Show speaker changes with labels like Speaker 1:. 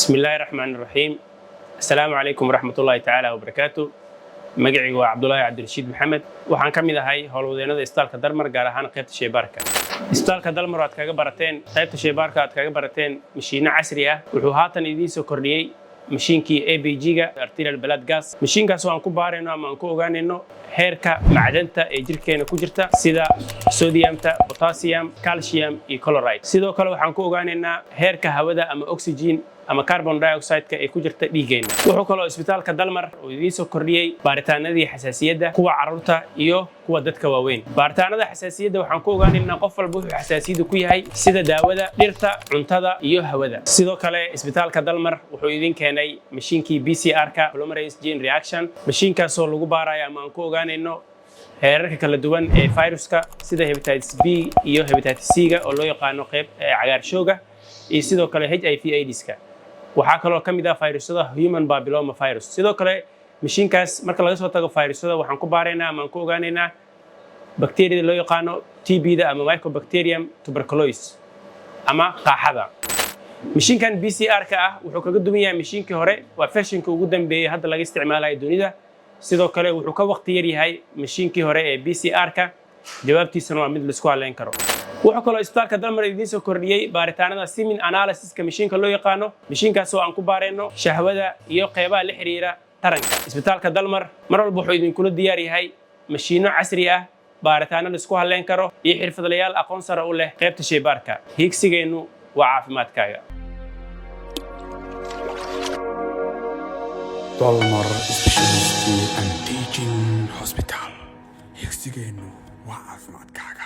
Speaker 1: Bismi illaahi raxmaan raxiim. Asalaamu calaykum waraxmatullaahi tacaala wabarakaatu. Magacaygu waa Cabdulaahi Cabdirashiid Maxamed. Waxaan ka mid ahay howlwadeennada Isbitaalka Dalmar, gaar ahaan qaybta sheybaarka. Isbitaalka Dalmar oo aad kaga barateen qaybta sheybaarka, aad kaga barateen mashiinno casri ah, wuxuu haatan idiin soo kordhiyey mashiinkii ABG-ga, arterial blood gas. Mashiinkaas oo aan ku baarayno ama aan ku ogaanayno heerka macdanta ee jirkeena ku jirta, sida sodiumta, potassium, calcium iyo chloride. Sidoo kale waxaan ku ogaanaynaa heerka hawada ama oxygen ama carbon dioxide-ka ee ku jirta dhiiggeena. Wuxuu kaloo Isbitaalka Dalmar uu idiin soo kordhiyey baaritaanadii xasaasiyadda, kuwa carruurta iyo kuwa dadka waaweyn. Baaritaanada xasaasiyadda waxaan ku ogaanaynaa qof walba wuxuu xasaasiyaddu ku yahay, sida daawada, dhirta, cuntada iyo hawada. Sidoo kale Isbitaalka Dalmar wuxuu idin keenay mashiinkii PCR-ka, polymerase chain reaction, mashiinkaasoo lagu baarayo ama aan ku ogaanayno heerarka kala duwan ee viruska, sida hepatitis B iyo hepatitis C-ga oo loo yaqaano qayb cagaarshooga, iyo sidoo kale HIV AIDS-ka. Waxaa kaloo ka mid ah fayrusada human papilloma virus. Sidoo kale mashiinkaas, marka laga soo tago fayrusada, waxaan ku baaraynaa ama aan ku ogaanaynaa bakteriyada loo yaqaano TB-da ama Mycobacterium tuberculosis ama qaaxada. Mashiinkan PCR-ka ah wuxuu kaga duwan yahay mashiinkii hore, waa versionka ugu dambeeyey hadda laga isticmaalayo dunida. Sidoo kale wuxuu ka waqti yar yahay mashiinkii hore ee PCR-ka, jawaabtiisana waa mid laisku haleyn karo. Wuxuu kaloo Isbitaalka Dalmar idiin soo kordhiyey baaritaanada semen analysiska, mashiinka loo yaqaano, mashiinkaas oo aan ku baarayno shahwada iyo qeybaha la xiriira taranka. Isbitaalka Dalmar mar walba wuxuu idinkula diyaar yahay mashiinno casri ah, baaritaano laisku halleyn karo iyo xirfadlayaal aqoon sare u leh qaybta sheybaarka. Hiigsigeennu waa caafimaadkaaga.
Speaker 2: Dalmar Specialist and Teaching Hospital. Higsigeennu waa caafimaadkaaga.